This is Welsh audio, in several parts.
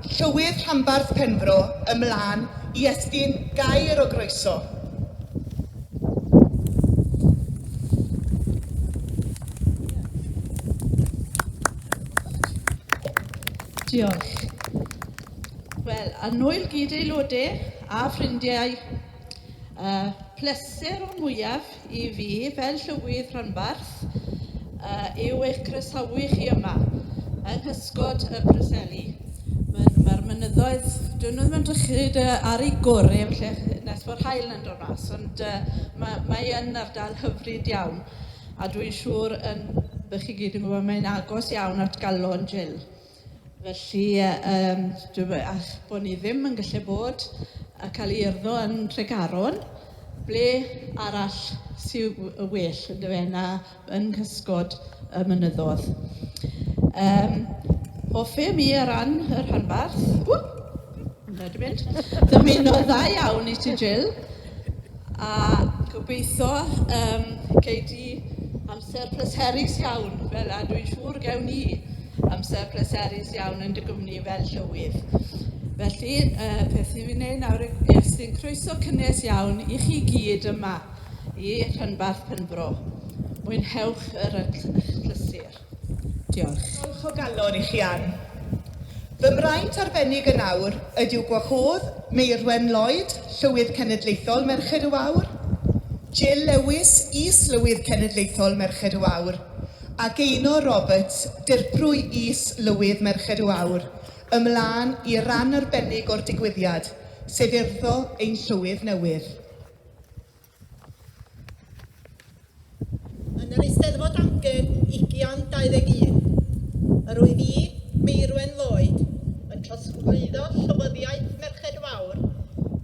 Llywydd Rhanbarth Penfro, ymlaen i estyn gair o groeso. Diolch. Wel, annwyl gyd-aelodau a ffrindiau, uh, pleser o'r mwyaf i fi fel llywydd rhanbarth uh, yw eich croesawu chi yma yng nghysgod y Preseli. Mae'r ma mynyddoedd, dyn nhw ddim yn drychyd ar ei gorau felly nes bod haul yn dod mas, ond uh, mae, mae yn ardal hyfryd iawn a dwi'n siŵr yn, bych chi gyd yn gwybod, mae'n agos iawn at galon Jill. Felly, um, dwi'n all bod ni ddim yn gallu bod a cael ei urddo yn Tregaron, ble arall sy'n y well yn dyfe na yn nghysgod y mynyddodd. Um, hoffem i ar ran y rhanbarth, ww, hwnna wedi mynd, ddymuno dda iawn i ti Jill, a gobeithio um, cei di amser pleserus iawn, fel a dwi'n siŵr gewn ni amser pleserus iawn yn dy gwmni fel llywydd. Felly, uh, peth i fi wneud nawr yw estyn croeso cynnes iawn i chi gyd yma i Rhanbarth Penfro. Mwynhewch yr achlysur. Diolch. Diolch o galon i chi, Ann. Fy mraint arbennig yn awr ydyw gwahodd Meirwen Lloyd, Llywydd Cenedlaethol Merched y Wawr, Jill Lewis, Is-Lywydd Cenedlaethol Merched y Wawr, a Gaynor Roberts, Dirprwy Is-Lywydd Merched y Wawr, ymlaen i ran arbennig o'r digwyddiad, sef urddo ein Llywydd newydd. Yn yr Eisteddfod Amgen 2021, yr wyf i, Meirwen Lloyd, yn trosglwyddo Llywyddiaeth Merched Wawr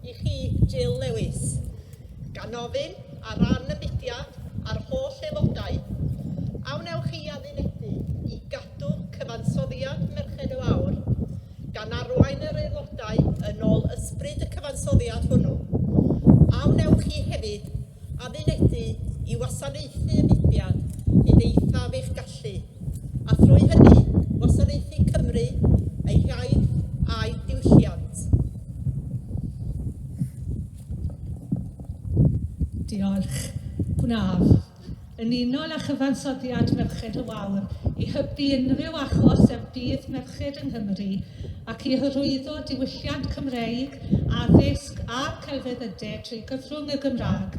i chi, Jill Lewis, gan ofyn ar ran y mudiad a'r holl aelodau, a wnewch chi addunedi i gadw cyfansoddiad Merched y Wawr, gan arwain yr aelodau yn ôl ysbryd y cyfansoddiad hwnnw? A wnewch chi hefyd addunedi i wasanaethu y mudiad hyd eithaf eich gallu, a thrwy hynny wasanaethu Cymru, ei hiaith a'i diwylliant? Diolch. Gwnaf. Yn unol â chyfansoddiad Merched y Wawr, i hybu unrhyw achos er budd merched yng Nghymru ac i hyrwyddo diwylliant Cymreig, addysg a'r celfyddydau trwy gyfrwng y Gymraeg,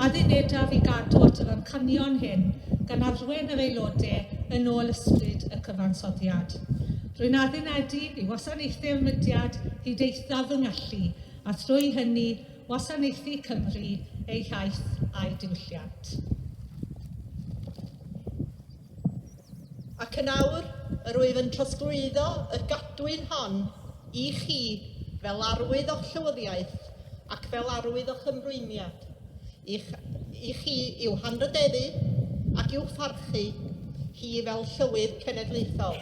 addunedaf i gadw at yr amcanion hyn, gan arwain yr aelodau yn ôl ysbryd y cyfansoddiad. Rwy'n addunedu i wasanaethu'r mudiad hyd eithaf fy ngallu, a thrwy hynny wasanaethu Cymru, ei hiaith a'i diwylliant. Ac yn awr, yr wyf yn trosglwyddo y gadwyn hon i chi fel arwydd o'ch llywyddiaeth ac fel arwydd o'ch ymrwymiad i'ch, i chi i'w hanrhydeddu ac i'w pharchu hi fel Llywydd Cenedlaethol.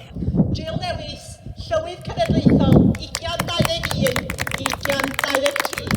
Jill Lewis, Llywydd Cenedlaethol 2021 2023.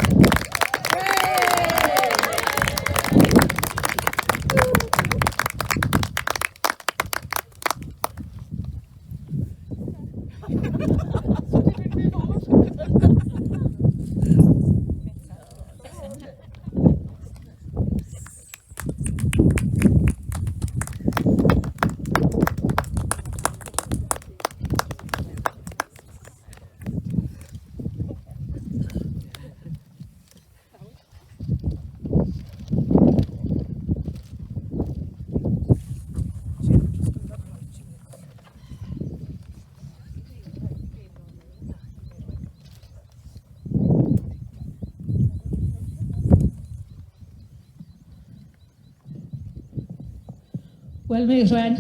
Wel, Meirwen,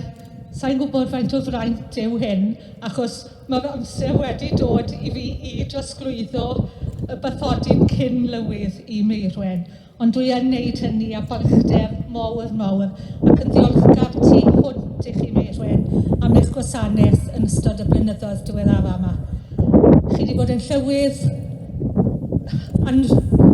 sa i'n gwybod faint o fraint yw hyn, achos mae fy amser wedi dod i fi i drosglwyddo y bathodyn cyn lywydd i Meirwen. Ond dwi yn neud hynny â balchder mawr, mawr, ac yn ddiolchgar tu hwnt i chi, Meirwen, am eich gwasanaeth yn ystod y blynyddoedd diweddaraf yma. Chi wedi bod yn llywydd an,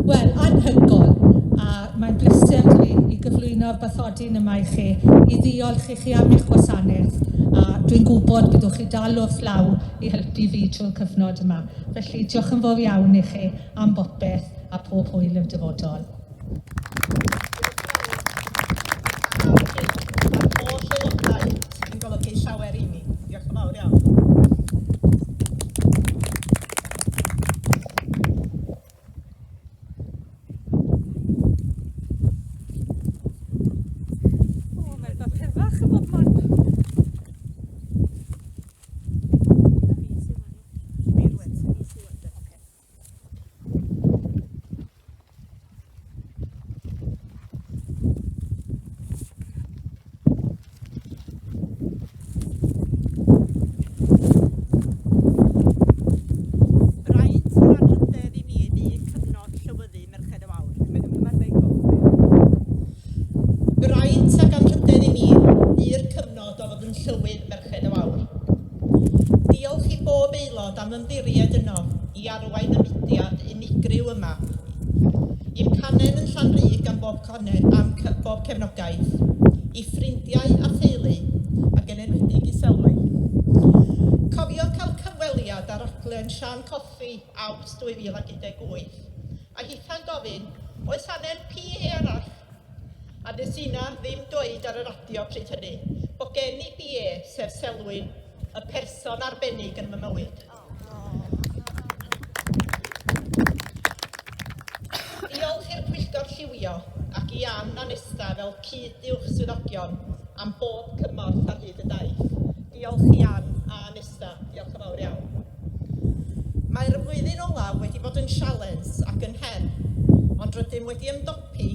wel, anhygoel, a mae'n bleser 'da fi i gyflwyno'r bathodyn yma i chi, i ddiolch i chi am eich gwasanaeth, a Dwi'n gwybod byddwch chi dal wrth law i helpu fi trwy'r cyfnod yma. Felly diolch yn fawr iawn i chi am bopeth a pob hwyl i'r dyfodol. Holl aelodau sydd yn golygu llawer i mi. Diolch yn fawr iawn. O, mae'r bapur fach yn bob man. Braint yr anrhydedd i mi fu cyfnod llywyddu Merched y Wawr. Braint ac anrhydedd i mi fu'r cyfnod o fod yn llywydd Merched y Wawr. Diolch i bob aelod am ymddiried yno i arwain y mudiad unigryw yma. I'm canen yn Llanrug am bob, am bob cefnogaeth, i ffrindiau a theulu, ac yn enwedig i Selwyn. Cofio cael cyfweliad ar raglen Sian Cothi Awst 2018, a hitha'n gofyn, oes angen PA arall? A nes inna ddim dweud ar y radio pryd hynny, bod gen i PA, sef Selwyn, y person arbennig yn fy mywyd. Diolch i'r Pwyllgor Lliwio ac i Ann a Nesta fel cyd-uwch swyddogion am bob cymorth ar hyd y daith. Diolch i Ann a Nesta, diolch yn fawr iawn. Mae'r flwyddyn olaf wedi bod yn sialens ac yn her, ond rydym wedi ymdopi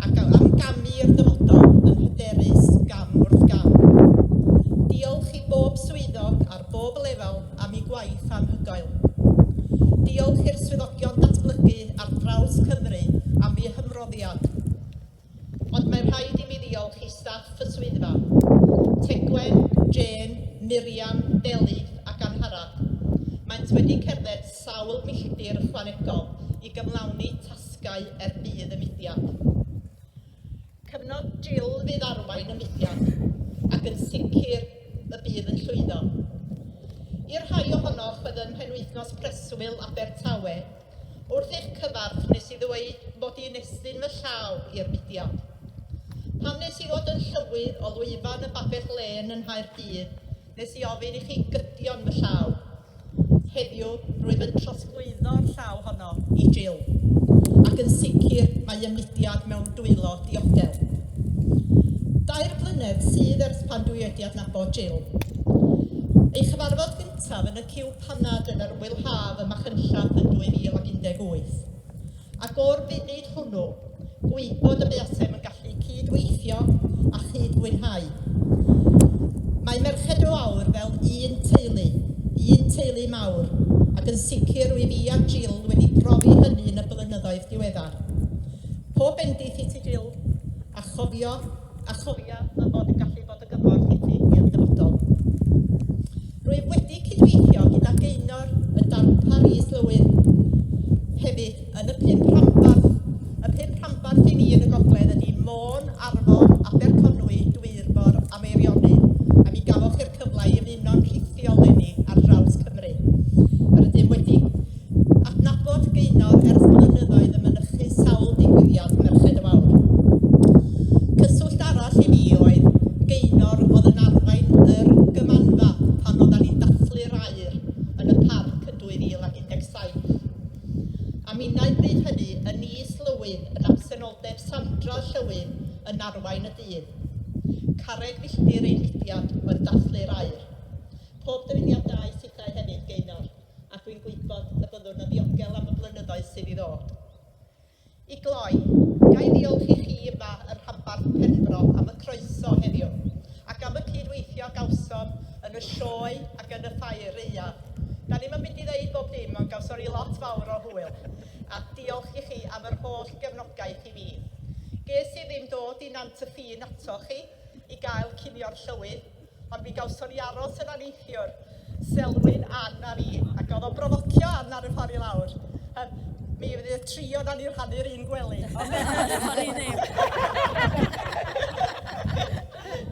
ac am gamu i'r dyfodol yn hyderus gam wrth gam. Diolch i bob swyddog ar bob lefel am eu gwaith anhygoel. Diolch i'r swyddogion datblygu ar draws Cymru am eu hymroddiad. Ond mae rhaid i mi ddiolch i staff y swyddfa. Tegwen, Jane, Miriam, Delyth ac Angharad. Maent wedi cerdded sawl milltir ychwanegol i gyflawni tasgau er budd y mudiad. Cyfnod Jill fydd arwain y mudiad, ac yn sicr y bydd yn llwyddo. I'r rhai ohonoch oedd ym mhenwythnos preswyl Abertawe, wrth eich cyfarch nes i ddweud mod i'n estyn fy llaw i'r mudiad. Pan nes i ddod yn llywydd o lwyfan y Babell Lên yn Nghaerdydd, nes i ofyn i chi gydio'n fy llaw. Heddiw, rwyf yn trosglwyddo'r llaw honno i Jill, ac yn sicr mae y mudiad mewn dwylo diogel. 2 blynedd sydd ers pan dwi wedi adnabod Jill. Ei chyfarfod gyntaf yn y ciw panad yn yr Ŵyl Haf ym Machynlleth yn 2018. Ac o'r funud hwnnw, gwybod y buasem yn gallu cyd-weithio a chyd-fwynhau. Mae Merched y Wawr fel un teulu, un teulu mawr, ac yn sicr rwyf i a Jill wedi profi hynny yn y blynyddoedd diweddar. Pob bendith i ti Jill, a chofio, a chofia fy mod yn gallu bod o gymorth i ti i'r dyfodol. Rwyf wedi cydweithio gyda Gaynor, y darpar is-lywydd, hefyd yn y pump rhanbarth. Y pump rhanbarth i ni yn y gogledd ydy Môn, Arfon, Aberconwy, Dwyfor a Meirionnydd, a mi gafoch chi'r cyfle i ymuno'n rhithiol leni ar draws Cymru. Yr ydym wedi adnabod Gaynor ers blynyddoedd yn mynychu sawl digwyddiad Merched y Wawr. Cyswllt arall i mi oedd Gaynor oedd yn arwain yr gymanfa pan oeddan ni'n dathlu'r aur yn y parc yn 2017. A minnau bryd hynny yn is-lywydd yn absenoldeb Sandra Llywydd yn arwain y dydd. Carreg filltir ein mudiad oedd dathlu'r aur. Pob dymuniad da i tithau hefyd, Gaynor, a dwi'n gwybod y byddwn yn ddiogel am y blynyddoedd sydd i ddod. I gloi, ga i ddiolch i chi yma yn rhanbarth Penfro am y croeso heddiw, ac am y cydweithio gawsom yn y sioe ac yn y ffair aeaf. Da ni'm yn mynd i ddeud bob dim, ond gawson ni lot fawr o hwyl. A diolch i chi am yr holl gefnogaeth i fi. Ges i ddim dod i Nant y Ffin atoch chi i gael cinio'r llywydd, ond mi gawson ni aros yna neithiwr, Selwyn, Ann a fi, ac oedd o'n brofocio Ann ar y ffordd i lawr. Mi fydd y tri o'n ni rhannu'r un gwely. O'n i ddim.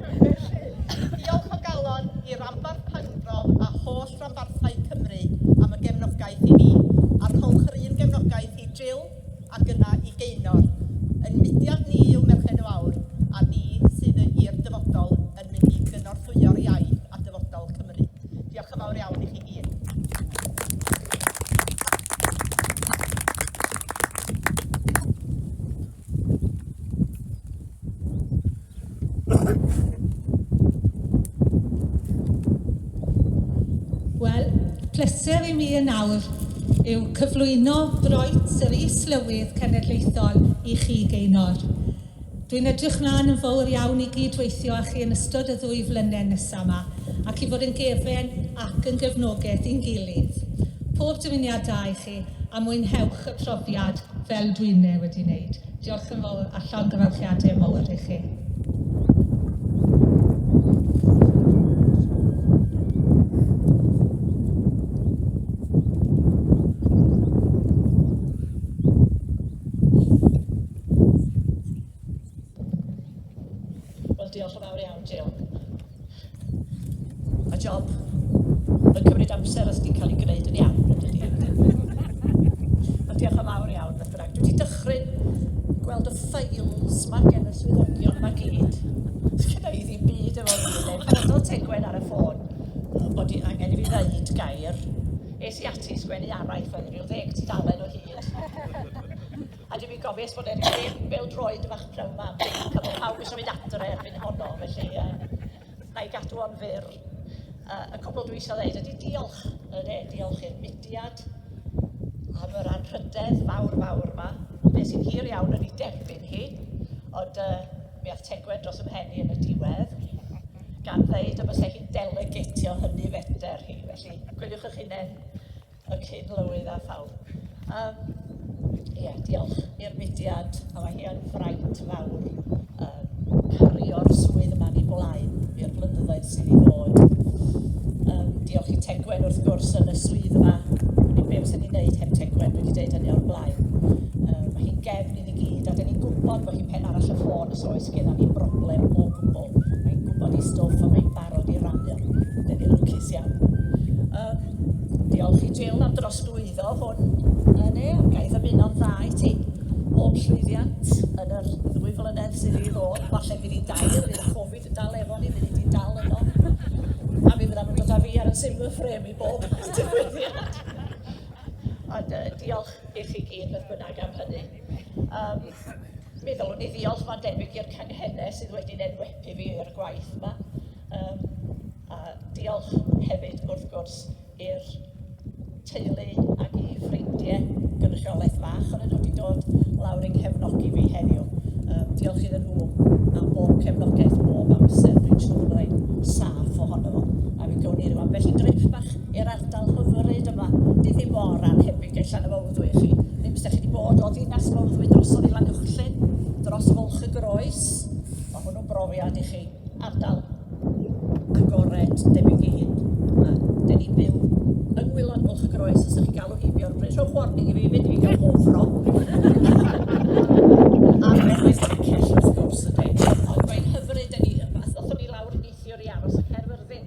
Felly, diolch o galon i ranbarth ac yna i Geinor. Yn mudiad ni yw Merched y Wawr, a ni sydd i'r dyfodol yn mynd i gynorthwyo'r iaith a dyfodol Cymru. Diolch yn fawr iawn i chi gyd. Wel, pleser i mi yn awr yw cyflwyno broet yr Is-lywydd Cenedlaethol i chi, Geinor. Dwi'n edrych mlaen yn fawr iawn i gyd-weithio â chi yn ystod y ddwy flynedd nesaf yma ac i fod yn gefen ac yn gefnogaeth i'n gilydd. Pob dymuniad da i chi a mwynhewch y profiad fel dwinne wedi wneud. Diolch yn fawr a llongyfarchiadau mawr i chi. Wel, diolch yn fawr iawn, Jill. Mae job yn cymryd amser os di'n cael ei gwneud yn iawn, yn dydi? Ond diolch yn fawr iawn, beth bynnag. Dwi wedi dychryn gweld y files ma gen y swyddogion ma gyd. Sgynna i ddim byd efo fi, neu dwedodd Tegwen ar y ffôn bod i angen i fi ddeud gair. Es i ati i sgwennu araith oedd rhyw ddeg tudalen o hyd. A dim i'n gofio ers bod e'n rhyw bêl-droed fach pnawn 'ma am bump a bod pawb eisiau mynd adre erbyn honno, felly yy na i gadw o'n fyr. Yy y cwbl dwi eisiau ddeud ydy diolch, ynde, diolch i'r mudiad am yr anrhydedd fawr fawr 'ma. Be sy'n hir iawn yn ei derbyn hi, ond yy mi ath Tegwen dros 'y mhen i yn y diwedd, gan ddeud y byse hi'n delegetio hynny feder hi, felly gwyliwch eich hunain. y cyn-lywydd a phawb. Um, ie, diolch i'r mudiad, a mae hi yn fraint fawr um, cario'r swydd yma ni blaen i'r blynyddoedd sydd i ddod. Um, diolch i Tegwen wrth gwrs yn y swydd yma. Dwi'n be fysen ni'n neud heb Tegwen, dwi wedi deud hynny o'r blaen. Um, mae hi'n gefn i ni gyd, a dyn ni'n gwybod bod hi'n pen arall y ffôn os oes genna ni broblem o gwbl. Mae'n gwybod ei stwff a mae'n barod i rannu o. Dyn ni'n lwcus iawn. Um, Diolch i Jill am drosglwyddo hwn yn e, a ga i ddymuno'n dda i ti. Pob llwyddiant yn yr ddwy flynedd sydd i ddod. Falle bydd hi'n dair, fydd y Covid yn dal efo ni, fydd hi'n dal yno. A mi fyddan nhw'n dod â fi ar y Zimmer frame i bob digwyddiad. Ond uh, diolch i chi gyd beth bynnag am hynny. Um, mi ddylwn i ddiolch mae'n debyg i'r canghennau sydd wedi'n enwebu fi i'r gwaith yma. Um, A diolch hefyd, wrth gwrs, i'r teulu ac i ffrindiau, gynrychiolaeth fach o'n nhw wedi dod lawr i'n nghefnogi fi heddiw. Um, diolch iddyn nhw am bob cefnogaeth bob amser. Dwi'n siŵr y byddai'n saff ohono fo. A mi gawn ni ryw ambell i drip bach i'r ardal hyfryd yma. Di ddim mor annhebyg â Llanymawddwy i chi. Ddim os chi wedi bod o Ddinas Mawddwy drosodd i Lanuwchllyn, dros Fwlch y Groes. Mae hwnnw'n brofiad i chi. Ardal agored debyg i hyn. A dyn ni'n byw yng ngwaelod Bwlch y Groes os ydych chi'n galw heibio'r bryn. Rhowch warning i fi fynd i fi gael hofro. A'r newydd cell wrth gwrs ydy. Ond mae'n hyfryd, dyn ni, ddothon ni lawr neithiwr i aros yng Nghaerfyrddin.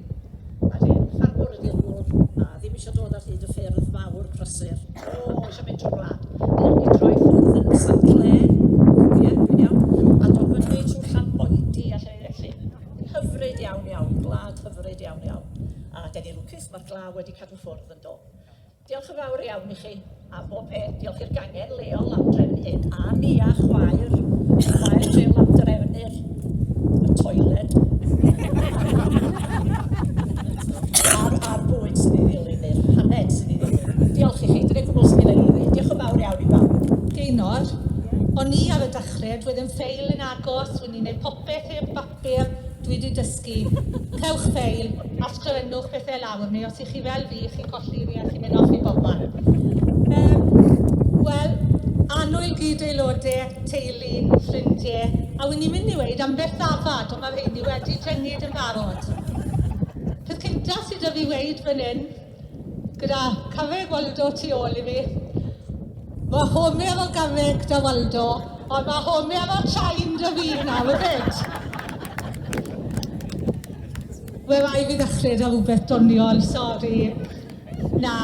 A dyn, ffarmwr ydy'r gŵr, a ddim eisiau dod ar hyd y ffyrdd mawr prysur. O, eisiau mynd trwy'r wlad. Dyn ni droi ffwrdd yn St Clair, ie, dwi'n iawn, a dod fyny trwy Llanboidy a lle felly. Hyfryd iawn iawn, gwlad hyfryd iawn iawn. A dyn ni lwcus, mae'r glaw wedi cadw ffwrdd yn do. Diolch yn fawr iawn i chi am bob peth. Diolch i'r gangen leol am drefnu hyn, a Nia, chwaer, chwaer Jill am drefnu'r y toiled. a'r, a'r bwyd sydd i ddilyn, neu'r paned sydd i ddilyn. Diolch i chi, dyna'r cwbl sydd gen i ddweud. Diolch yn fawr iawn i bawb. Gaynor, o'n i ar y dechrau, dwi ddim ffeil yn agos, dwi'n i'n neud popeth heb bapur, dwi wedi dysgu. Cewch ffeil a sgrifennwch bethau lawr, neu os ych chi fel fi, chi'n colli fi a chi'n mynd off i bobman. Um, Wel, annwyl gyd-aelodau, teulu, ffrindiau, a wyn i'n mynd i weud ambell ddafad, ond mae rheini wedi tyngid yn barod. Peth cyntaf sydd 'da fi weud fan hyn, gyda Carreg Waldo tu ôl i fi, mae Homer o garreg 'da Waldo, ond mae Homer o chain 'da fi nawr hefyd. Wel, rai fi ddechrau 'da rhywbeth doniol, sori. Na.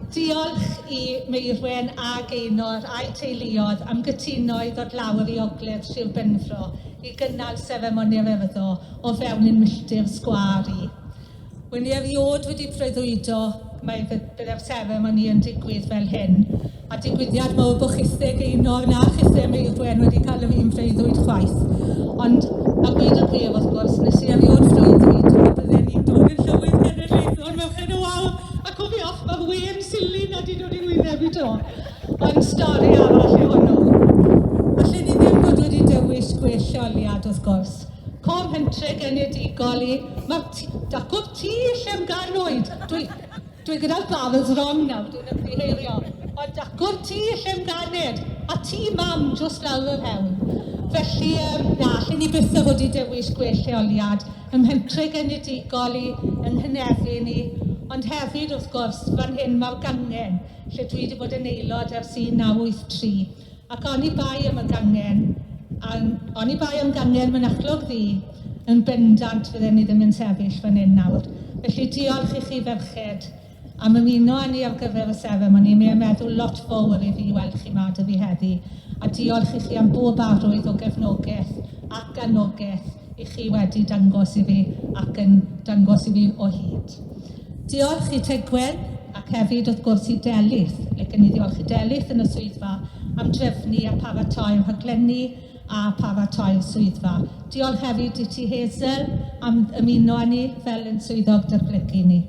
Diolch i Meirwen a Gaynor a'u teuluodd am gytuno i ddod lawr i ogledd Sir Benfro i gynnal seremoni'r urddo o fewn un milltir sgwâr i. Wn i erioed wedi breuddwydo mai bydde'r seremoni yn digwydd fel hyn, a digwyddiad mawr bo chithe Gaynor na chithe Meirwen wedi cael yr un breuddwyd chwaith. Ond, a gweud y gwir wrth gwrs, nes i erioed freuddwydo y bydden ni'n dod yn llywydd genedlaethol Merched y Wawr, a co fi off, mae'r wên sili na di dod i'n wyneb i do. Ond stori arall yw hwnnw. Allen ni ddim bod wedi dewis gwell lleoliad wrth gwrs. Cor Mhentre genedigol i, mae'r tŷ, dacw'r tŷ lle'm ganwyd. Dwi, dwi gyda'r bardd wrong nawr, dwi'n ymddiheurio. Ond dacw'r tŷ lle'm ganed, a tŷ mam jwst lawr yr hewl. Felly, um, na, allen ni byth a fod i dewis gwell lleoliad ym mhentre genedigol i, yng nghynefin i, ond hefyd, wrth gwrs, fan hyn mae'r gangen, lle dwi wedi bod yn aelod ers 1983. Ac oni bai am y gangen, a oni bai am gangen Mynachlog Ddu, yn bendant fydden ni ddim yn sefyll fan hyn nawr. Felly diolch i chi ferched am ymuno â ni ar gyfer y seremoni. Mae e'n meddwl lot fawr i fi weld chi 'ma 'da fi heddi. A diolch i chi am bob arwydd o gefnogaeth ac anogaeth i chi wedi dangos i fi ac yn dangos i fi o hyd. Diolch i Tegwen ac hefyd wrth gwrs i Delyth. Licen i ddiolch i Delyth yn y swyddfa am drefnu a paratoi'r rhaglenni a paratoi'r swyddfa. Diolch hefyd i ti Hazel am ymuno â ni fel yn swyddog datblygu ni.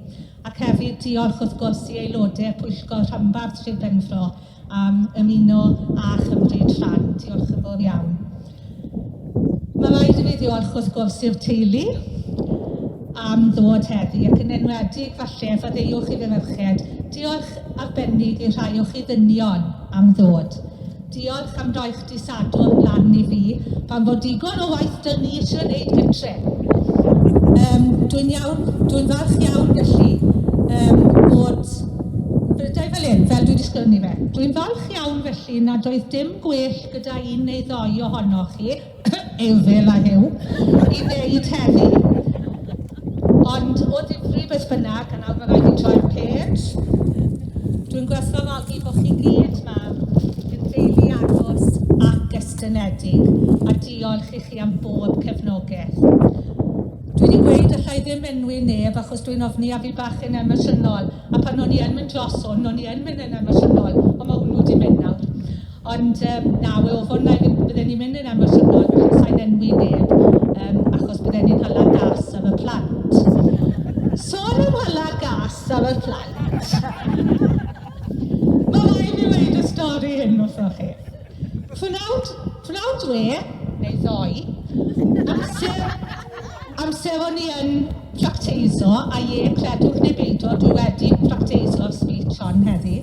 Ac hefyd diolch wrth gwrs i aelodau Pwyllgor Rhanbarth Sir Benfro am ymuno a chymryd rhan. Diolch yn fawr iawn. Mae rhaid i fi ddiolch wrth gwrs i'r teulu am ddod heddi ac yn enwedig falle faddeuwch i fy merched, diolch arbennig i rhai o chi ddynion am ddod. Diolch am roi'ch dydd Sadwrn lan i fi pan fod digon o waith 'da ni eisiau wneud gytre. Um, dwi'n iawn, dwi'n falch iawn felly um, bod Brydau fel hyn, fel dwi wedi sgwennu fe. Dwi'n falch iawn felly nad oedd dim gwell gyda un neu ddoi ohonoch chi, Eufil a Huw, i ddeud heddi. Ond o ddifri beth bynnag, a nawr mae rhaid i troi'r page, dwi'n gwerthfawrogi bod chi gyd ma yn deulu agos ac estynedig, a diolch i chi am bob cefnogaeth. Dwi wedi gweud allai ddim enwi neb achos dwi'n ofni a fi bach yn emosiynol, a pan o'n i yn mynd dros hwn, o'n i yn mynd yn emosiynol, ond mae hwnnw wedi mynd nawr. Ond um, na, we ofon na bydden ni'n mynd yn emosiynol, felly sa'n enwi neb, achos bydden ni'n hala gas am y plant. Sôn am hala gas am y plant. Mae rhaid i weud y stori hyn wrthoch chi. Pnawn, pnawn dwe, neu ddoe, amser, amser o'n i yn practeiso, a ie, credwch neu beidio, dwi wedi practeiso'r speech hon heddi.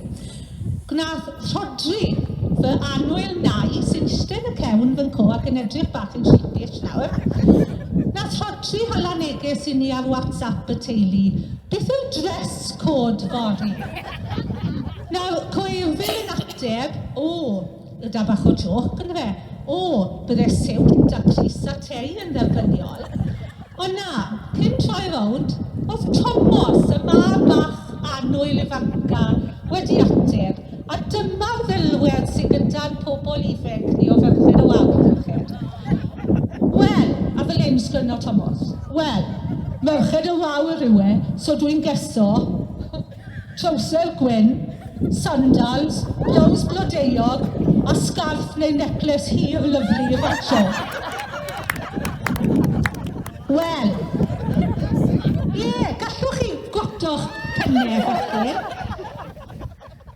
Gwnaeth Rhodri, fy annwyl nai, sy'n eistedd yn y cefn fy nco ac yn edrych bach yn sheepish nawr, nath Rhodri hala neges i ni ar WhatsApp y teulu, beth yw'r dress code fory? Nawr, coefil yn ateb, o, gyda bach o joc ynddo fe, o, bydde siwt a crys a tei yn dderbyniol. Ond na, cyn troi rownd, oedd Tomos, y mab bach annwyl ifanca, wedi ateb, a dyma'r ddelwedd sydd gyda'n pobl ifanc ni o Ferched y Wawr, ferched. Wel, a fel hyn sgwennodd Tomos, wel, Merched y Wawr yw e, so dwi'n geso trowser gwyn, sandals, blows blodeuog a sgarff neu necles hir lyfli i fatsio. Wel, ie, yeah, gallwch chi gwato'ch pennau felly.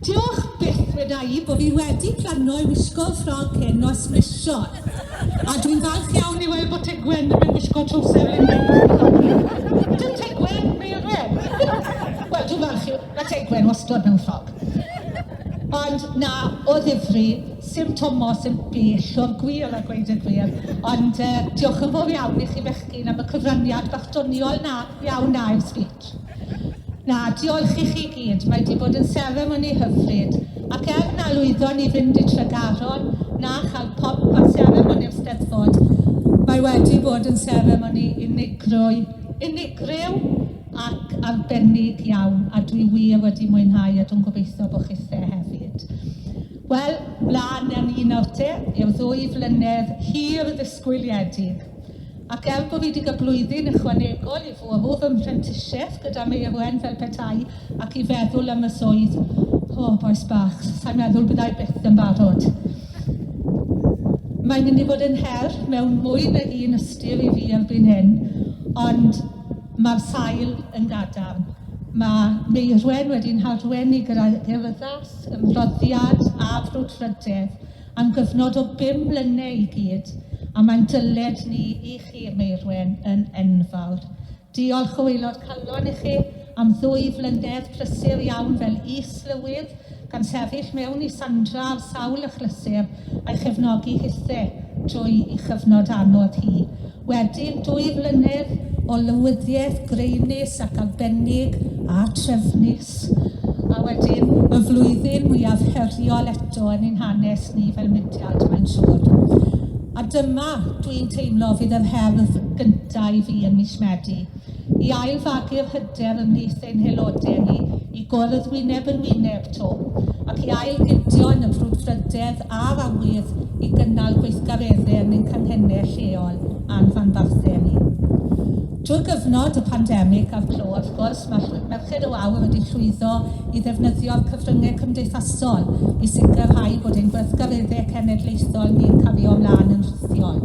Diolch byth weda i bod fi wedi plano i wisgo'r ffrog hyn o esbrisio. A dwi'n falch iawn i weld bod Tegwen ddim yn gwisgo trowser fel hyn. Dim Tegwen, Meirwen. Wel, dwi'n falch i... Mae Tegwen wastad mewn ffrog. Ond na, o ddifri, sim Tomos yn bell o'r gwir a gweud y gwir. Ond diolch yn fawr iawn i chi fechgyn am y cyfraniad bach doniol na, iawn na i'r speech. Na, diolch i chi gyd. Mae 'di bod yn seremoni hyfryd, ac er na lwyddon ni fynd i Tregaron na chael pomp a seremoni'r Steddfod, mae wedi bod yn seremoni unigrwy, unigryw. ac arbennig iawn, a dwi wir wedi mwynhau a dwi'n gobeithio bod chithe hefyd. Wel, mlaen â ni nawr te, i'r ddwy flynedd hir ddisgwyliedig. Ac er bod fi wedi cael blwyddyn ychwanegol i fwrw fy mhrentisiaeth gyda Meirwen fel petai ac i feddwl am y swydd, o, bois bach, sa'n meddwl byddai byth yn barod. Mae'n mynd i fod yn her mewn mwy na un ystyr i fi erbyn hyn, ond mae'r sail yn gadarn. Mae Meirwen wedi'n harwen i gyda urddas, ymroddiad a brwdfrydedd am gyfnod o 5 mlynedd i gyd, a mae'n dyled ni i chi, Meirwen, yn enfawr. Diolch o waelod calon i chi am 2 flynedd prysur iawn fel is-lywydd, gan sefyll mewn i Sandra ar sawl achlysur a'i chefnogi hithe drwy ei chyfnod anodd hi. Wedyn 2 flynedd o lywyddiaeth graenus ac arbennig a trefnus, a wedyn y flwyddyn mwyaf heriol eto yn ein hanes ni fel mudiad, mae'n siŵr. A dyma, dwi'n teimlo, fydd yr her gyntaf i fi ym mis Medi, i ailfagu'r hyder ymhlith ein haelodau ni, i gwrdd wyneb yn wyneb to, ac i ailgydio yn y brwdfrydedd a'r awydd i gynnal gweithgareddau yn ein canghennau lleol a'n rhanbarthau ni. Drwy gyfnod y pandemig a'r clo, wrth gwrs, mae Merched y Wawr wedi llwyddo i ddefnyddio'r cyfryngau cymdeithasol i sicrhau bod ein gweithgareddau cenedlaethol ni'n cario ymlaen yn rhithiol.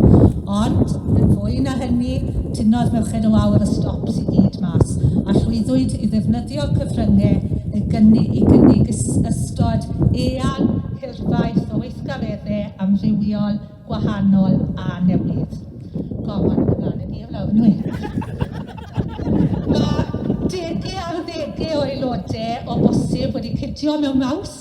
Ond, yn fwy na hynny, tynnodd Merched y Wawr y stops i gyd mas, a llwyddwyd i ddefnyddio'r cyfryngau i gynnig, i gynnig ystod eang, hirfaith o weithgareddau amrywiol, gwahanol a newydd. Gormod yn ymlaen yn hir lawr, anyway. Mae degau ar ddegau o aelodau o bosib wedi cydio mewn maws,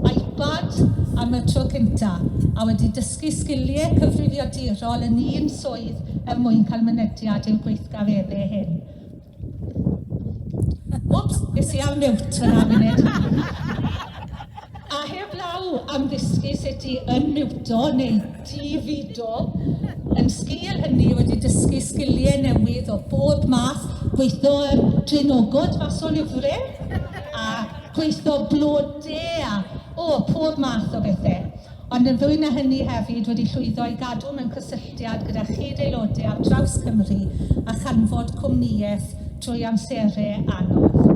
iPad am y tro cynta, a wedi dysgu sgiliau cyfrifiadurol yn un swydd er mwyn cael mynediad i'r gweithgareddau hyn. Wps, es i ar mute fyna munud. A heb law am ddysgu sut i unmuto neu di-fudo, yn sgil hynny wedi dysgu sgiliau newydd o bob math, gweithio draenogod mas o lyfrau, a gweithio blode a, o, pob math o bethau. Ond yn fwy na hynny hefyd wedi llwyddo i gadw mewn cysylltiad gyda chyd-aelodau ar draws Cymru a chanfod cwmnïaeth trwy amserau anodd.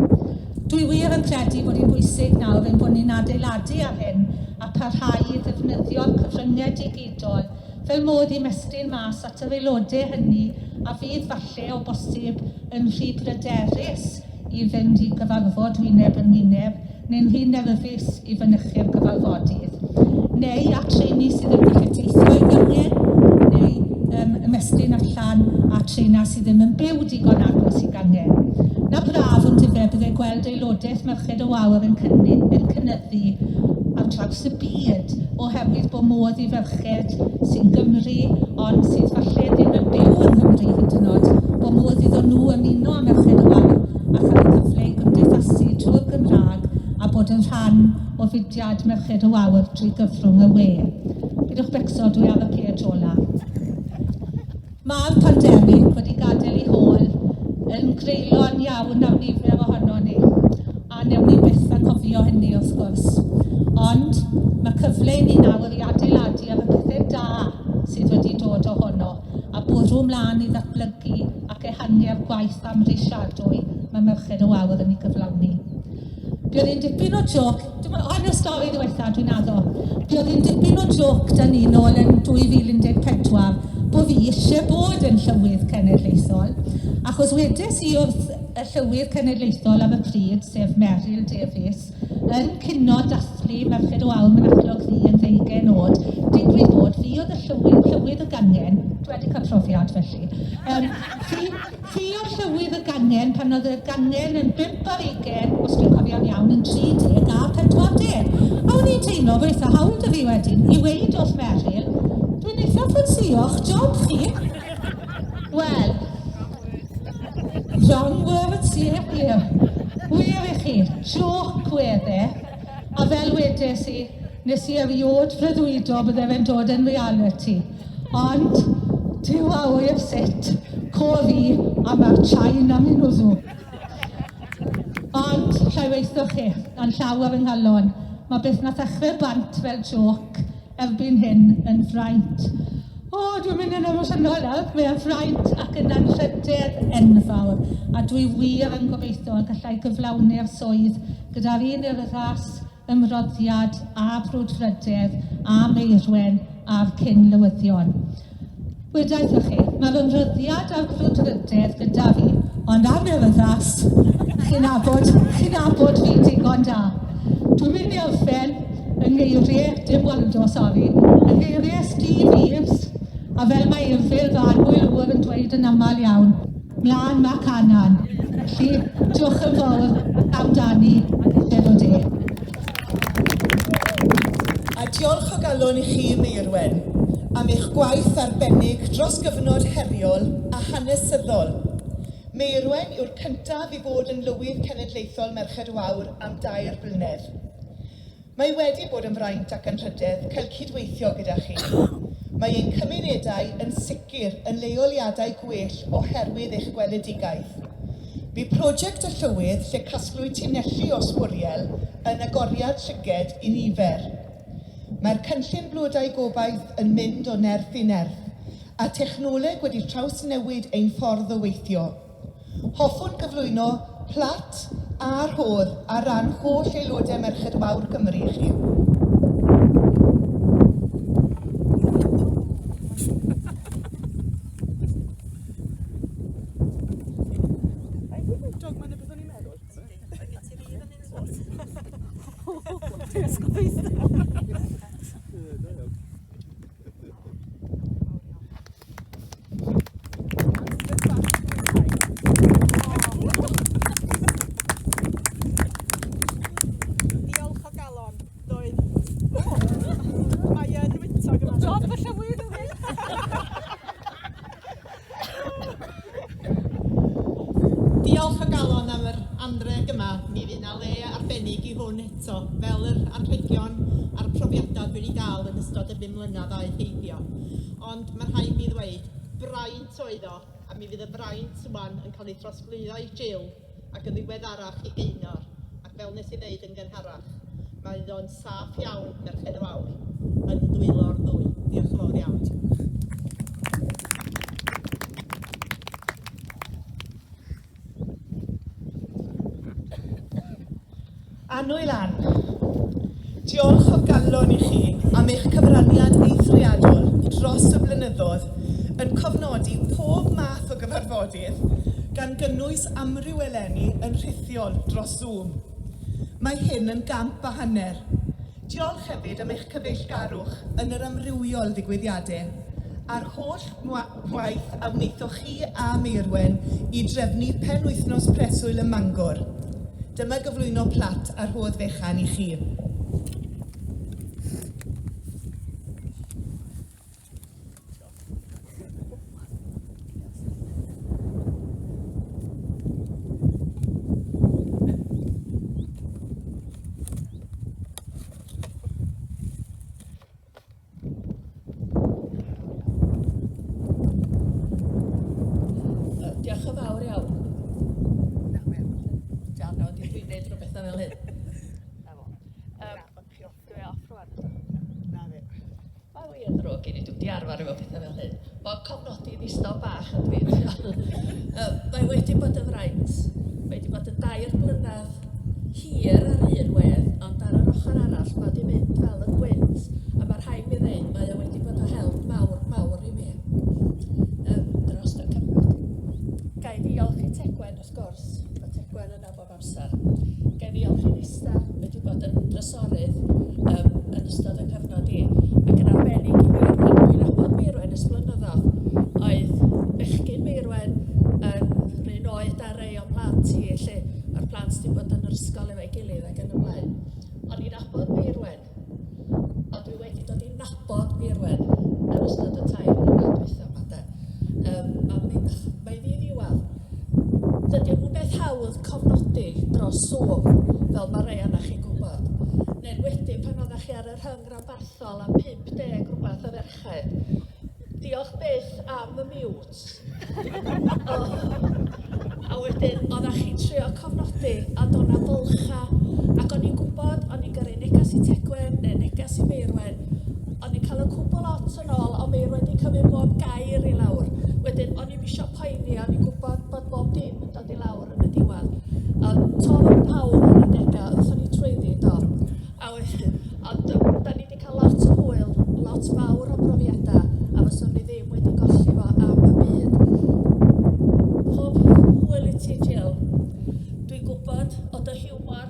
Dwi wir yn credu bod hi'n bwysig nawr ein bod ni'n adeiladu ar hyn a parhau i ddefnyddio'r cyfryngau digidol fel modd i mestyn mas at yr aelodau hynny a fydd falle o bosib yn rhy bryderus i fynd i gyfarfod wyneb yn wyneb neu'n rhy nerfus i fynychu'r gyfarfodydd, neu at rheini sydd yn gallu teithio i gangen, neu ymestyn allan at rheina sydd ddim yn byw digon agos i gangen. Na braf ond ife bydde gweld aelodaeth Merched y Wawr yn cynyddu ar draws y byd oherwydd bod modd i ferched sy'n Gymry ond sydd falle ddim yn byw yng Nghymru hyd yn oed, bod modd iddyn nhw ymuno â Merched y Wawr a chael y cyfle i gymdeithasu trwy'r Gymraeg a bod yn rhan o fudiad Merched y Wawr trwy gyfrwng y we. Pidwch becso, dwi ar y page ola. Mae'r pandemig wedi gadael ei hôl yn greulon iawn ar nifer ohono ni, a newn ni byth anghofio hynny wrth gwrs. Ond mae cyfle i ni nawr i adeiladu ar y pethau da sydd wedi dod ohono a bwrw mlaen i ddatblygu ac ehangu'r gwaith amhrisiadwy mae Merched y Wawr yn ei gyflawni. Buodd hi'n dipyn o jôc, hon yw'r stori ddiwetha, dwi'n addo. Buodd hi'n dipyn o jôc da ni nôl yn 2014 bod fi eisiau bod yn llywydd cenedlaethol, achos wedes i wrth y llywydd cenedlaethol am y pryd, sef Meryl Davies, yn cino dathlu Merched y Wawr Mynachlog Ddu yn ddeugain oed, digwydd bod fi oedd y llywydd, llywydd y gangen, dwi wedi cael profiad felly, fi oedd llywydd y gangen pan oedd y gangen yn 5 ar 20, os dwi'n cofio'n iawn, yn 30 a 40. A o'n i'n teimlo bod eitha hawl 'da fi wedyn i weud wrth Meryl, dwi'n eitha ffansio'ch job chi. Wel, wrong words, ie, ie. Wir i chi, joc wedd e. A fel wedes i, nes i erioed freuddwydo bydde fe'n dod yn reality. Ond, Duw a ŵyr sut, co fi, a mae'r chain am i nhw. Ond, llai weithio chi, a'n llaw ar yng nghalon, mae beth nath ddechrau bant fel jôc erbyn hyn yn fraint. O, dwi'n mynd yn emosiynol nawr. Mae o'n fraint ac yn anrhydedd enfawr, a dwi wir yn gobeithio y gallai gyflawni'r swydd gyda'r un urddas, ymroddiad a brwdfrydedd a Meirwen a'r cyn-lywyddion. Weda wrthoch chi, mae'r ymroddiad a'r brwdfrydedd gyda fi, ond am urddas, chi'n nabod, chi'n nabod fi digon da. Dwi'n mynd i orffen yng ngeiriau, dim Waldo, sori, yng ngeiriau Steve Eaves, a fel mae Irfil fy annwyl ŵr yn dweud yn aml iawn, mlaen ma Canan. Felly, diolch yn fawr amdani, lle o de. A diolch o galon i chi, Meirwen, am eich gwaith arbennig dros gyfnod heriol a hanesyddol. Meirwen yw'r cyntaf i fod yn lywydd cenedlaethol Merched y Wawr am 3 blynedd. Mae wedi bod yn fraint ac anrhydedd cael cydweithio gyda chi. Mae ein cymunedau yn sicr yn leoliadau gwell oherwydd eich gweledigaeth. Bu prosiect y Llywydd lle casglwyd tunelli o sbwriel yn agoriad llyged i nifer. Mae'r cynllun Blodau Gobaith yn mynd o nerth i nerth, a technoleg wedi trawsnewid ein ffordd o weithio. Hoffwn gyflwyno plat a rhodd ar ran holl aelodau Merched Wawr Cymru i chi. Diolch o galon, doedd. Mae yn wyntog yma. Job y llywydd yw hyn. Diolch o galon am yr anrheg yma. Mi fydd 'na le arbennig i hwn eto, fel yr anrhegion a'r profiadau dwi wedi gael yn ystod y 5 mlynedd aeth heibio. Ond mae rhaid mi ddweud, braint oedd o, a mi fydd y fraint wan yn cael ei throsglwyddo i Jill ac yn ddiweddarach i Gaynor, ac fel nes i ddeud yn gynharach, mae o'n saff iawn, Merched y Wawr, yn dwylo'r ddwy. Diolch yn fawr iawn. Annwyl Ann, diolch o galon i chi am eich cyfraniad eithriadol dros y blynyddoedd yn cofnodi pob math o gyfarfodydd, gan gynnwys amryw eleni yn rhithiol dros Zoom. Mae hyn yn gamp a hanner. Diolch hefyd am eich cyfeillgarwch yn yr amrywiol ddigwyddiadau, a'r holl waith a wnaethoch chi a Meirwen i drefnu penwythnos preswyl ym Mangor. Dyma gyflwyno plat a rhodd fechan i chi. Diolch yn fawr iawn. Jano, di dwi'n neud rhywbeth fel hyn. Na fo. Dwi off rwan. Na fe. Mae wir yn ddrwg gen i, dwi'm 'di arfer efo pethau fel hyn. Mae cofnodi ddistaw bach yn dwi. Mae wedi bod yn fraint. Mae wedi bod yn 3 blynedd hir ar un wedd, ond ar yr ochr arall mae wedi mynd fel y gwynt, a mae rhaid mi ddeud mae o wedi bod o help mawr, mawr i mi dros y cyfnod. Ga i ddiolch i Tegwen wrth gwrs, mae Tegwen yna bob amser. Ga i ddiolch i Nesta, wedi bod yn drysorydd yn ystod y cyfnod i, ac yn arbennig i Meirwen. Dwi'n nabod Meirwen ers blynyddoedd. Oedd bechgyn Meirwen yn rhan oed ar rei o'n plant i, lle mae'r plant wedi bod yn yr ysgol efo'i gilydd ac yn y blaen. O'n i'n nabod Meirwen, ond dwi wedi dod i nabod Meirwen yn ystod y 3 mlynedd dwytha yma de. Mae ddiddiwedd. Dydy o'm yn beth hawdd cofnodi dros Zoom, fel mae rhai ohonoch chi'n gwybod. Yn enwedig pan oeddech chi ar y rhyng-ranbarthol am 50 rhywbeth o ferched. Diolch byth am y mute. Oh. A wedyn, oeddech chi'n trio cofnodi, a doedd 'na fylchau, ac o'n i'n gwybod, o'n i'n gyrru neges i Tegwen neu neges i Meirwen, o'n i'n cael y cwbl lot yn ôl, ond Meirwen 'di cymryd bob gair i lawr. Wedyn, o'n i'm isio poeni, o'n i'n gwybod bod bob dim yn dod i lawr yn y diwedd. Ond to oedd pawb ar adegau, ddothon ni trwyddi, do. A wedyn, ond da ni wedi cael lot o hwyl, lot fawr o brofiadau, a fyswn ni ddim wedi golli fo am y byd. Pob hwyl i ti, Jill. Dwi'n gwybod o dy hiwmor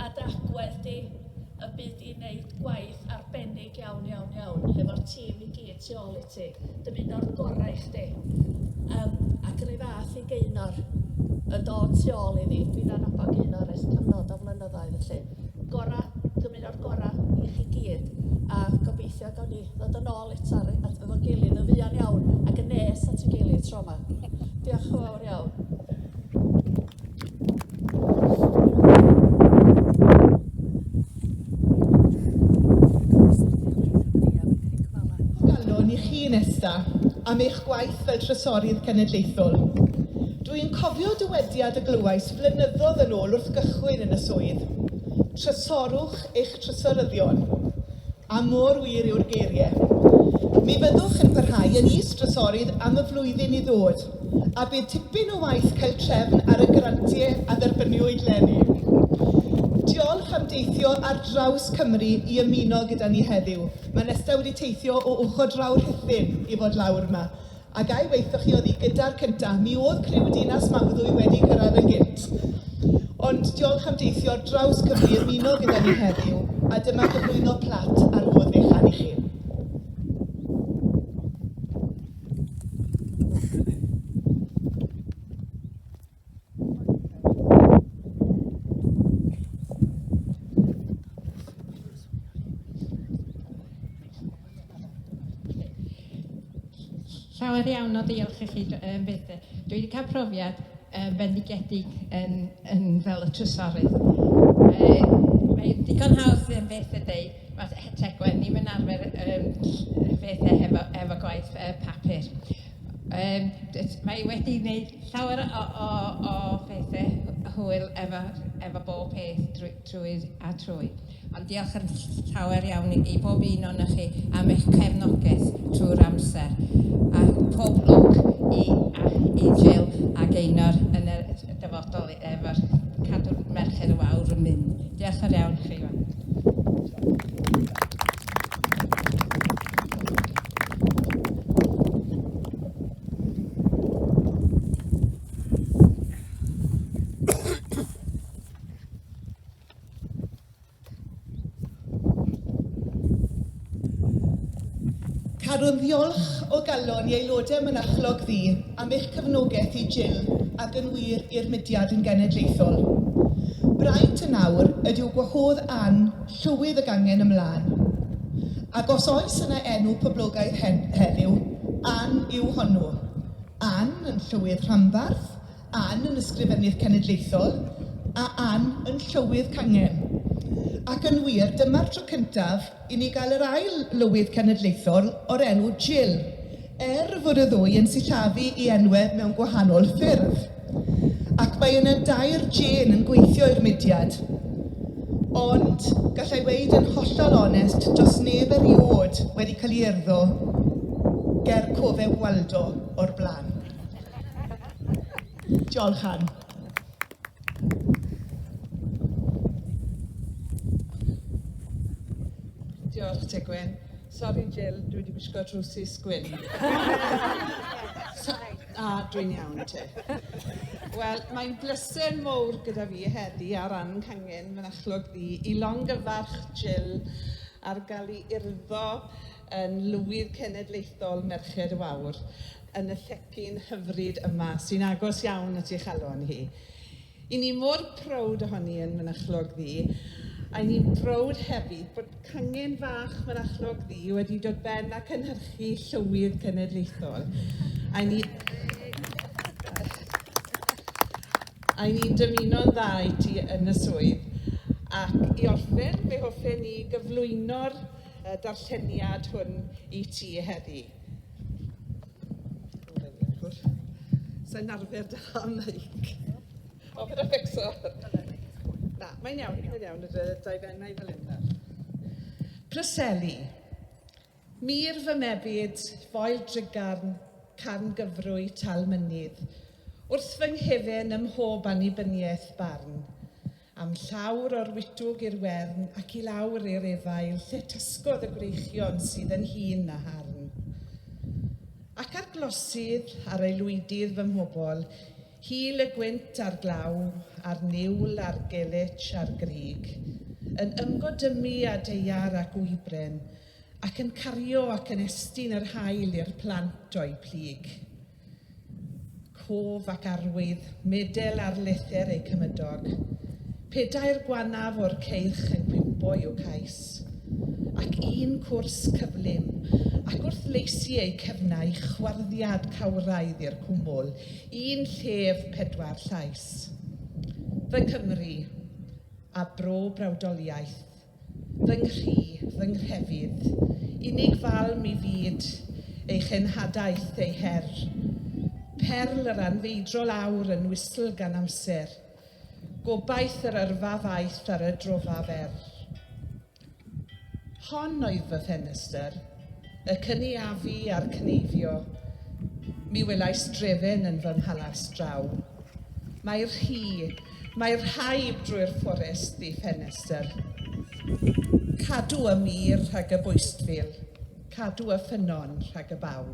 a dy agwedd di y bydd di'n neud gwaith arbennig iawn, iawn, iawn hefo'r tîm i gyd tu ôl i ti. Dymuno'r gorau i chdi. Ac yr un fath i Gaynor yn dod tu ôl iddi. Dwi'n adnabod Gaynor ers cyfnod o flynyddoedd felly. Gorau, dymuno'r gorau i chi gyd a gobeithio gawn ni ddod yn ôl eto ar, at, efo'n gilydd yn fuan iawn ac yn nes at y gilydd tro yma. Diolch yn fawr iawn. Galon i chi, Nesta, am eich gwaith fel Trysorydd Cenedlaethol. Dwi'n cofio dywediad y glywais flynyddoedd yn ôl wrth gychwyn yn y swydd, Trysorwch eich trysoryddion. A mor wir yw'r geiriau. Mi fyddwch yn parhau yn is-drysorydd am y flwyddyn i ddod, a bydd tipyn o waith cael trefn ar y grantiau a dderbyniwyd 'leni. Diolch am deithio ar draws Cymru i ymuno gyda ni heddiw. Mae Nesta wedi teithio o ochr draw Rhuthun i fod lawr yma. A ga i weutho chi, oedd hi gyda'r cynta. Mi oedd criw Dinas Mawddwy wedi cyrraedd yn gynt. Ond diolch am deithio ar draws Cymru i ymuno gyda ni heddiw, a dyma gyflwyno plat ar fodd fechan i chi. Llawer iawn o ddiolch i chi um, Bethe. Dwi wedi cael profiad bendigedig yn, yn fel y trysorydd. Mae'n digon hawdd yn beth y deud, mae Tegwen ddim yn arfer bethau hefo, efo gwaith papur. Mae wedi gwneud llawer o, o, o bethau hwyl efo, efo bob peth drwy, trwy a trwy. Ond diolch yn llawer iawn i bob un ohonoch chi am eich cefnogaeth trwy'r amser. A pob lwc i, a, i Jill a Gaynor yn y dyfodol efo'r cadw'r Merched y Wawr yn mynd. Diolch yn iawn i chi. Carwn ddiolch o galon i aelodau Mynachlog Ddu am eich cefnogaeth i Jill ac yn wir i'r mudiad yn genedlaethol. Braint yn awr ydyw gwahodd Ann, llywydd y gangen ymlaen. Ac os oes yna enw poblogaidd heddiw, Ann yw honnw. Ann yn llywydd rhanbarth, Ann yn Ysgrifennydd Cenedlaethol a Ann yn Llywydd Cangen. Ac yn wir, dyma'r tro cyntaf i ni gael yr ail Lywydd Cenedlaethol o'r enw Jill, er fod y ddwy yn sillafu i enwau mewn gwahanol ffyrdd. Ac mae yna dair Jane yn gweithio i'r mudiad. Ond, gallai weud yn hollol onest, does neb erioed wedi cael ei urddo ger cofeb Waldo o'r blaen. Diolch, Ann. Diolch, Tegwen. Sori, Jill, dwi wedi gwisgo trowsus gwyn. A, dwi'n iawn te. Wel, mae'n bleser mowr gyda fi heddi ar ran cangen Mynachlog Ddu i longyfarch Jill ar gael ei urddo yn Lywydd Cenedlaethol Merched y Wawr yn y llecyn hyfryd yma sy'n agos iawn at ei chalon hi. I ni mor prowd ohoni yn Mynachlog Ddu, a i ni'n prowd hefyd bod cangen fach Mynachlog Ddu wedi dod ben a cynhyrchu Llywydd Cenedlaethol. A i ni... A i ni'n dymuno'n dda i ti yn y swydd. Ac i orffen, fe hoffen ni gyflwyno'r darlleniad hwn i ti heddi. Sa'n arfer da meic. O, gyda ffixo. Na, mae'n iawn, mae'n iawn, y daufennau fel un. Preseli. Mir fy mebyd, foel drugarn, carn gyfrwy, tal mynydd. Wrth fy nghefen ym mhob annibyniaeth barn. Am llawr o'r witwg i'r wern ac i lawr i'r efail lle tasgodd y gwreichion sydd yn hŷn na harn. Ac ar glosydd, ar aelwydydd fy mhobl, hil y gwynt a'r glaw, a'r niwl a'r gelich a'r grug, yn ymgodymu â daear ac wybren, ac yn cario ac yn estyn yr haul i'r plant o'u plyg. Cof ac arwydd, medel ar lethr eu cymydog, pedair gwanaf o'r ceirch yn cwympo i'w cais, ac un cwrs cyflym, ac wrth leisi eu cefnau chwarddiad cawraidd i'r cwmwl, un llef pedwar llais. Fy Nghymru, a bro brawdoliaeth, fy nghri, fy nghrefydd, unig falm i fyd, ei chenhadaeth, ei her. Perl yr anfeidrol awr yn wystl gan amser, gobaith yr yrfa faith ar y drofa fer. Hon oedd fy ffenestr, y cynaeafu a'r cneifio. Mi welais drefen yn fy mhalas draw. Mae'r rhi, mae'r rhaib drwy'r fforest ddi ffenestr. Cadw y mur rhag y bwystfil, cadw y ffynnon rhag y baw.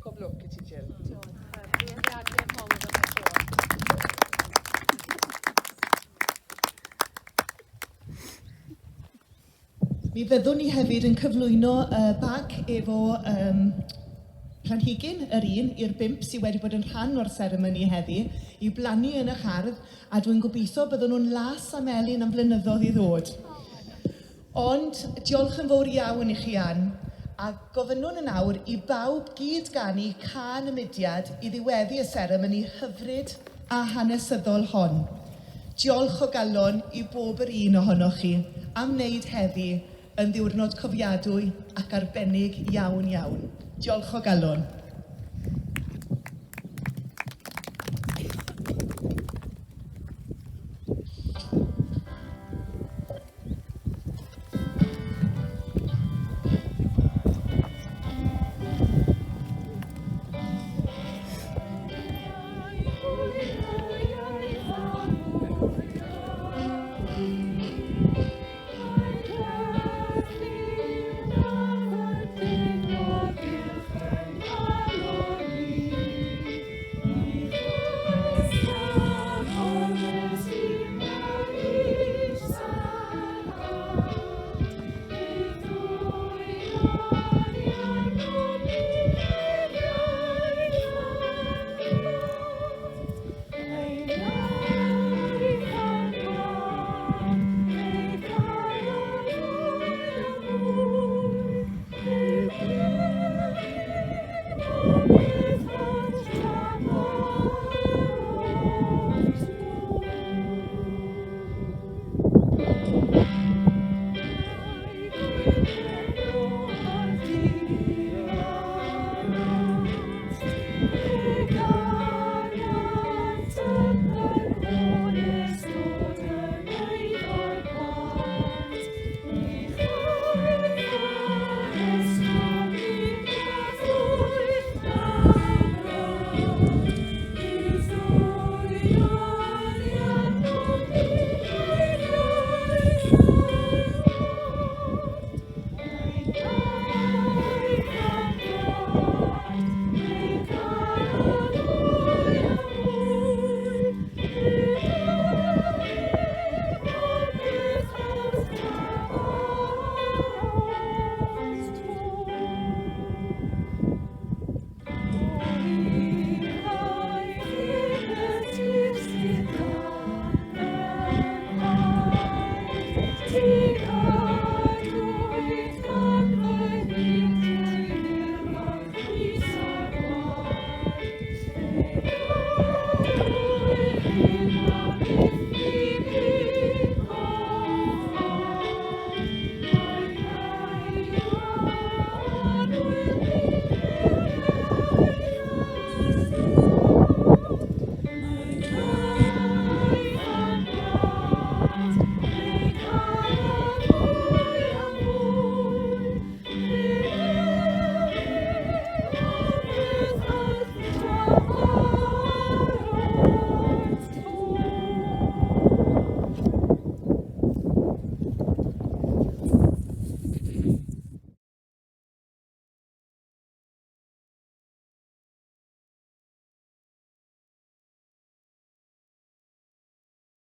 Pob lwc i ti, Jill. Mi fyddwn ni hefyd yn cyflwyno y bag efo planhigyn yr un i'r bump sydd wedi bod yn rhan o'r seremoni heddi i blannu yn eich ardd, a dwi'n gobeithio byddwn nhw'n las a melyn am flynyddoedd i ddod. Ond diolch yn fawr iawn i chi, Ann, a gofynnwn yn awr i bawb gyd ganu cân y mudiad i ddiweddu y seremoni hyfryd a hanesyddol hon. Diolch o galon i bob yr un ohonoch chi am wneud heddi yn ddiwrnod cofiadwy ac arbennig iawn iawn. Diolch o galon.